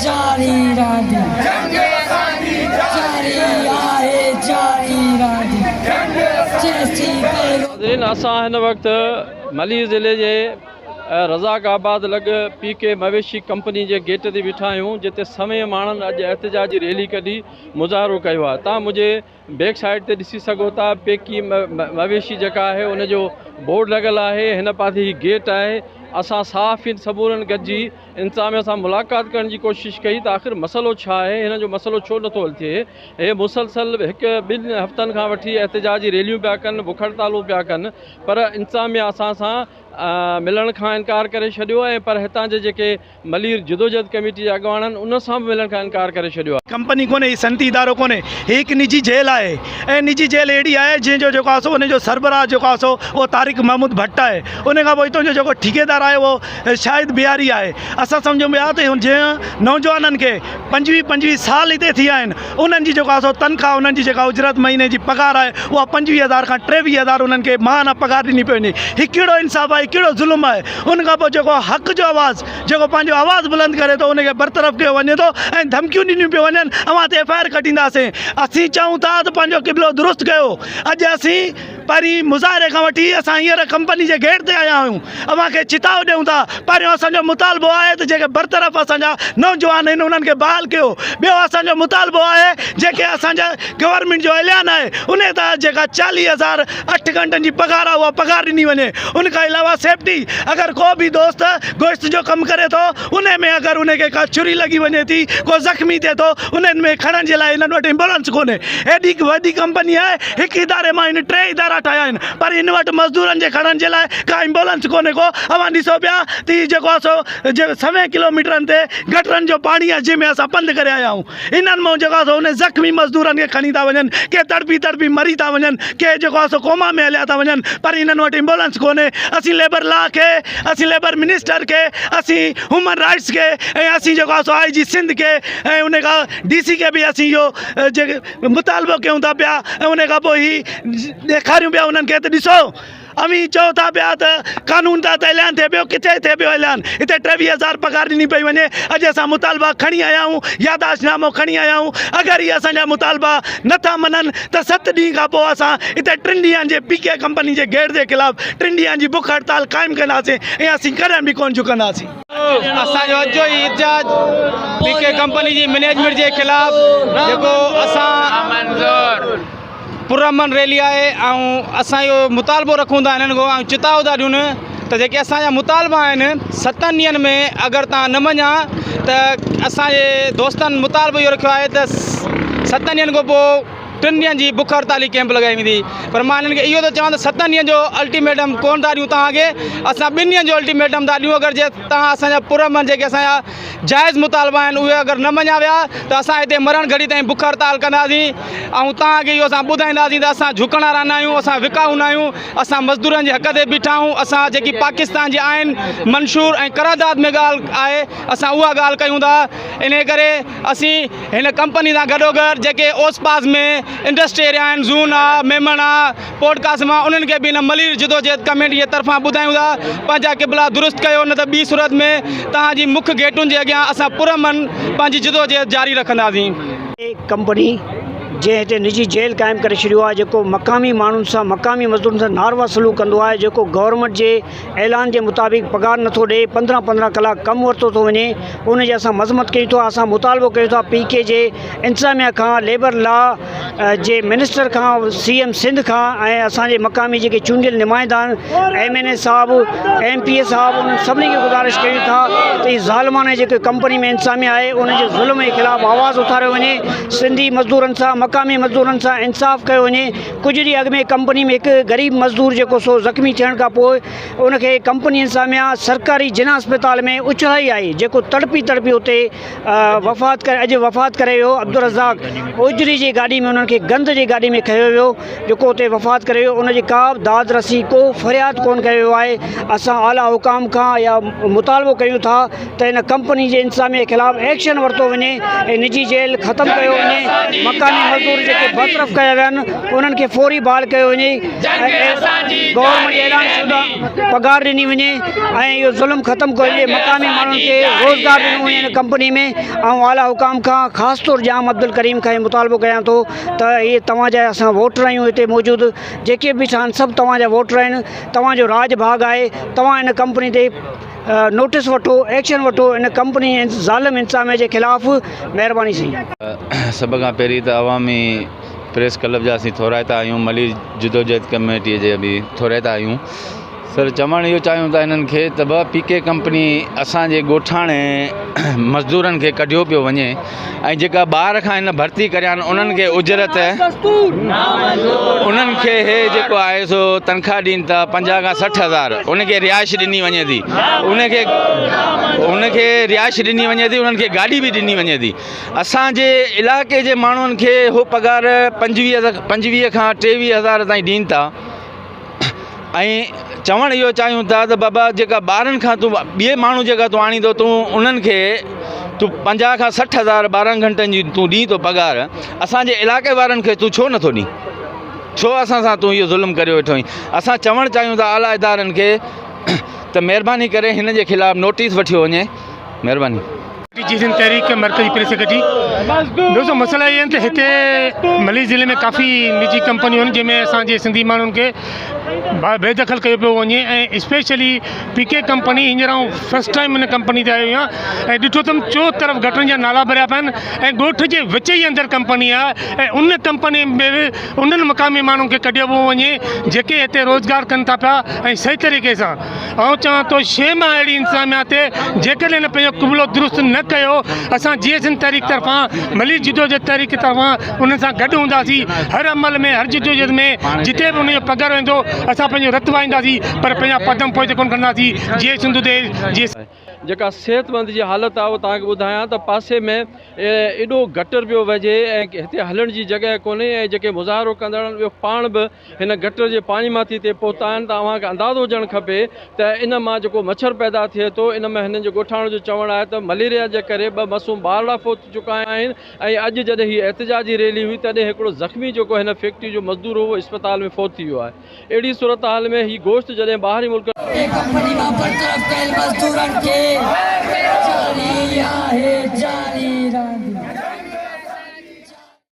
جاري رهندي جاري آهي جاري رهندي جيسين پيرو. ناظرين اسان هن وقت ملير ضلعي جي رزاق آباد لڳ پي ڪي مويشي ڪمپني جي گيٽ تي بيٺا آهيون جتي سوين ماڻهن اڄ احتجاجي ريلي ڪڍي مظاهرو ڪيو آهي تان منهنجي بيڪ سائيڊ تي ڏسي سگهو ٿا پيڪي مويشي جيڪا آهي ان جو بورڊ لڳل آهي هن پاسي هي گيٽ آهي اسان صحافين سمورن گڏجي انتظاميا سان ملاقات ڪرڻ جي ڪوشش ڪئي ته آخر مسئلو ڇا آهي هن جو مسئلو ڇو نٿو حل ٿئي هي مسلسل هڪ ٻن هفتن کان وٺي احتجاجي ريليون پيا ڪن بک هڙتالون پيا ڪن پر انتظاميا اسان سان ملڻ کان انڪار ڪري ڇڏيو ۽ پر هتان جي جيڪي ملير جدوجهد ڪميٽي جي اڳواڻن ان سان به ملڻ کان انڪار ڪري ڇڏيو آهي. ڪمپني ڪونهي، هي صنعتي ادارو ڪونهي، هي هڪ نجي جيل آهي ۽ نجي جيل اهڙي آهي جنهن جو جيڪو آهي سو ان جو سربراهه جيڪو آهي سو اهو طارق محمود ڀٽ آهي ان کان پوء هتان جو جيڪو ٺيڪيدار آهي اهو شاهد بهاري آهي اسان سمجهون پيا ته جنهن نوجوانن کي پنجويهه پنجويهه سال هتي ٿي ويا آهن انهن جي جيڪو آهي سو تنخواهه انهن جي جيڪا اجرت مهيني جي پگهار آهي اها پنجويهه هزار کان ٽيويهه هزار انهن کي ماهانه پگهار ڏني پئي وڃي هي ڪهڙو انصاف آهي ڪهڙو ظلم آهي ان کان پوء جيڪو حق جو آواز جيڪو پنهنجو آواز بلند ڪري ٿو ان کي برطرف ڪيو وڃي ٿو ۽ ڌمڪيون ڏنيون پيون وڃن اوهان تي ايف I R ڪٽينداسين اسين چئون ٿا ته پنهنجو قبلو درست ڪيو اڄ اسين پهرين مظاهري کان وٺي اسان هينئر ڪمپني جي گيٽ تي آيا آهيون اوهان کي چتاء ڏيون ٿا پهريون اسان جو مطالبو آهي ته جيڪي برطرف اسان جا نوجوان آهن انهن کي بحال ڪيو ٻيو اسان جو مطالبو آهي جيڪي اسان جا گورنمينٽ جو اعلان آهي ان تحت جيڪا چاليهه هزار اٺ گهنٽن جي پگهار آهي اها پگهار ڏني وڃي ان کان علاوه سيفٽي اگر ڪو به دوست گوشت جو ڪم ڪري ٿو ان ۾ اگر ان کي ڪا ڇري لڳي وڃي ٿي ڪو زخمي ٿئي ٿو انهن ۾ کڻڻ جي لاء انهن وٽ ايمبولنس ڪونهي ايڏي وڏي ڪمپني آهي هڪ اداري مان هن ٽي ادارا ٺاهيا آهن پر هن وٽ مزدورن جي کڻڻ جي لاء ڪا ايمبولنس ڪونهي ڪو اوهان ڏسو پيا ته هي جيڪو آهي سو سوين ڪلوميٽرن تي گٽرن جو پاڻي آهي جنهن ۾ اسان پنڌ ڪري آيا آهيون انهن مان جيڪو آهي سو انهن زخمي مزدورن کي کڻي ٿا وڃن، ڪي تڙپي تڙپي مري ٿا وڃن، ڪي جيڪو آهي سو ڪوما ۾ هليا ٿا وڃن پر انهن وٽ ايمبولنس ڪونهي. اسين ليبر لا کي، اسين ليبر منسٽر کي، اسين هيومن رائٽس کي ۽ اسين جيڪو آهي سو آء جي سنڌ کي ۽ ان کان ڊي سي کي به اسين اهو جيڪي مطالبو ڪيون ٿا پيا ۽ ان کان پوء هي ڏيکاريون پيا انهن کي ته ڏسو اوهين چئو ٿا پيا ته قانون تحت اعلان ٿئي پيو، ڪٿي ٿئي پيو اعلان؟ هتي 23 هزار پگهار ڏني پئي وڃي، اڄ اسان مطالبا کڻي آيا آهيون، ياداشت نامو کڻي آيا آهيون، اگر هي اسان جا مطالبا نه ٿا مڃن ته ست ڏينهن کان پوء اسان هتي ٽن ڏينهن جي پي ڪي ڪمپني جي گيٽ جي خلاف ٽن ڏينهن جي بک هڙتال قائم ڪنداسين ۽ اسين ڪڏهن به ڪونه جهڪنداسين. اسان جو اڄ جو هي احتجاج پي ڪي ڪمپني جي مئنيجمينٽ جي خلاف جيڪو اسان پرامن ريلي آهي ۽ اسان اهو مطالبو رکون ٿا هنن کان ۽ چتاء ٿا ڏيون ته جيڪي اسان جا مطالبا آهن ستن ڏينهن ۾ اگر توهان نه مڃيا ته اسانجي دوستن مطالبو اهو رکيو آهي ته ستن ڏينهن کان پوء ٽن ڏينهن جي بک هڙتالي ڪيمپ لڳائي ويندي پر مان هنن کي اهو ٿو چوان ته ستن ڏينهن جو الٽيميٽم ڪونه ٿا ڏيون توهان کي اسان ٻن ڏينهن جو الٽيميٽم ٿا ڏيون اگر جي توهان اسان جا پرامن جيڪي اسان جا جائز مطالبا آهن اهي اگر نه مڃيا ويا ته اسان هتي مرڻ گهڙي تائين بک هڙتال ڪنداسين ۽ توهان کي اهو اسان ٻڌائينداسين ته اسان جهڪڻ وارا نه آهيون اسان وڪائو نه آهيون اسان مزدورن جي حق تي بيٺا آهيون اسان جيڪي پاڪستان جي آئين منشور ۽ قرارداد ۾ ڳالهه آهي اسان اها ڳالهه ڪيون ٿا انهي ڪري اسين هن ڪمپني سان گڏوگڏ جيڪي اوس پاس ۾ انڊسٽري ايريا آهن زون آ ميمڻ آ پورٽ قاسم آ انهن کي به هن ملير جدوجهد ڪميٽي جي طرفان ٻڌايون ٿا پنهنجا قبلا درست ڪيو نه ته ٻي صورت ۾ توهان جي مک گيٽن جي اڳيان اسان پرامن پنهنجي جدوجهد جاري رکنداسين. ڪمپني جنهن هتي نجي جيل قائم ڪري ڇڏيو آهي جيڪو مقامي ماڻهن سان مقامي مزدورن سان ناروا سلوڪ ڪندو آهي جيڪو گورنمينٽ جي اعلان جي مطابق پگهار نٿو ڏئي پندرهن پندرهن ڪلاڪ ڪم ورتو ٿو وڃي ان جي اسان مذمت ڪيون ٿا اسان مطالبو ڪيون ٿا پي ڪي جي انتظاميا کان ليبر لا جي منسٽر کان سي ايم سنڌ کان ۽ اسان جي مقامي جيڪي چونڊيل نمائندا آهن ايم اين اي صاحب ايم پي اي صاحب انهن سڀني کي گذارش ڪيون ٿا ته هي ظالمانه جيڪي ڪمپني ۾ انتظاميا آهي ان جي ظلم جي خلاف آواز اٿاريو وڃي سنڌي مزدورن سان مقامي مزدورن سان انصاف ڪيو وڃي ڪجهه ڏينهن اڳ ۾ ڪمپني ۾ هڪ غريب مزدور جيڪو سو زخمي ٿيڻ کان پوء ان کي ڪمپني انتظاميا سرڪاري جناح اسپتال ۾ اڇلائي آئي جيڪو تڙپي تڙپي اتي وفات ڪري اڄ وفات ڪري ويو عبدالرزاق اوجري جي گاڏي ۾ انهن کي گند جي گاڏي ۾ کنيو ويو جيڪو اتي وفات ڪري ويو ان جي ڪا به داد رسي ڪو فرياد ڪون ڪيو ويو آهي اسان اعليٰ حڪام کان يا مطالبو ڪيون ٿا ته ان ڪمپني جي انتظاميا خلاف ايڪشن ورتو وڃي ۽ نجي جيل ختم ڪيو وڃي مقامي. مزدور جيڪي برطرف ڪيا ويا آهن انهن کي فوري بحال ڪيو وڃي ۽ گورنمينٽ جي اعلان شده پگهار ڏني وڃي ۽ اهو ظلم ختم ڪيو وڃي مقامي ماڻهن کي روزگار ڏنو وڃي هن ڪمپني ۾ آئون اعليٰ حڪام کان خاص طور ڄام عبدالڪريم کان اهو مطالبو ڪيان ٿو ته اهي توهان جا اسان ووٽر آهيون هتي موجود جيڪي به بيٺا آهن سڀ توهان جا ووٽر آهن توهان جو راڄ ڀاڳ آهي توهان هن ڪمپني تي نوٽس وٺو ايڪشن وٺو ان ڪمپني ۽ ظالم انتظاميه جي خلاف مهرباني سائين. سڀ کان پهرين ته عوامي پريس ڪلب جا اسين ٿورائتا آهيون ملير جدوجهد ڪميٽي جا به ٿورائتا آهيون سر چوڻ اهو چاهيون ٿا هنن کي ته به پي ڪي ڪمپني اسانجي ڳوٺاڻي مزدورن کي ڪڍيو پيو وڃي ۽ جيڪا ٻاهر کان هن ڀرتي ڪريا آهن انهن کي اجرت انهن کي هي جيڪو آهي سو تنخواه ڏين ٿا 50 کان 60 هزار ان کي رهائش ڏني وڃي ٿي ان کي ان کي رهائش ڏني وڃي ٿي انهن کي گاڏي به ڏني وڃي ٿي اسانجي علائقي جي ماڻهن کي هو پگهار 25 کان 23 هزار تائين ڏين ٿا ۽ چوڻ اهو چاهيون ٿا ته بابا جيڪا ٻارن کان تون ٻئي ماڻهو جيڪا تون آڻيندو تون انهن کي تون 50 کان 60 هزار 12 گهنٽن جي تون ڏين ٿو پگهار اسانجي علائقي وارن کي تون ڇو نٿو ڏين ڇو اسان سان تون اهو ظلم ڪريو ويٺو آهين اسان چوڻ چاهيون ٿا اعليٰ ادارن کي ته مهرباني ڪري هن جي خلاف نوٽيس وٺيو وڃي مهرباني. جي سنڌ تحريڪ مرڪزي پريس سيڪريٽري دوستو مسئلا اهي آهن ته هتي ملير ضلعي ۾ ڪافي نجي ڪمپنيون آهن جنهن ۾ اسان جي سنڌي ماڻهن کي بي دخل ڪيو پيو وڃي ۽ اسپيشلي پي ڪي ڪمپني هينئر آئون فرسٽ ٽائيم ان ڪمپني تي آيو آهيان ۽ ڏٺو اٿم چو طرف گٽرن جا نالا ڀريا پيا آهن ۽ ڳوٺ جي وچ ئي اندر ڪمپني آهي ۽ ان ڪمپني ۾ به انهن مقامي ماڻهن کي ڪڍيو پيو وڃي جيڪي هتي روزگار ڪن ٿا پيا ۽ صحيح طريقي سان آئون چوان ٿو شيم آهي اهڙي انتظاميا تي جيڪڏهن هن پنهنجو قبلو درست نه ڪيو اسان جيئي سنڌ تحريڪ طرفان ملير جدوجهد تحريڪ طرفان انهن سان گڏ هونداسين هر عمل ۾ هر جدوجهد ۾ جتي به انهن جو پگهر ويندو اسان پنهنجو رت وهائينداسين پر پنهنجا قدم پوئتي ڪونه کڻنداسين جيئي سنڌ ديس جيئي جيڪا صحتمند جي حالت آهي اهو توهان کي ٻڌايان ته پاسي ۾ ايڏو گٽر پيو وهجي ۽ هتي هلڻ جي جڳهه ڪونهي ۽ جيڪي مظاهرو ڪندڙ آهن اهي پاڻ به هن گٽر جي پاڻي مان ٿي هتي پهتا آهن ته اوهان کي اندازو هجڻ کپي ته ان مان جيڪو مڇر پيدا ٿئي ٿو ان ۾ هنن جي ڳوٺاڻن جو چوڻ آهي ته مليريا جي ڪري ٻه معصوم ٻارڙا فوت ٿي چڪا آهن ۽ اڄ جڏهن هي احتجاجي ريلي هئي تڏهن هڪڙو زخمي جيڪو هن فيڪٽري جو مزدور هو اهو اسپتال ۾ فوت ٿي ويو آهي اهڙي صورتحال ۾ هي گوشت جڏهن ٻاهرين ملڪ ڪمپني مان برطرف ڪيل مزدورن کي جاري آهي جاري.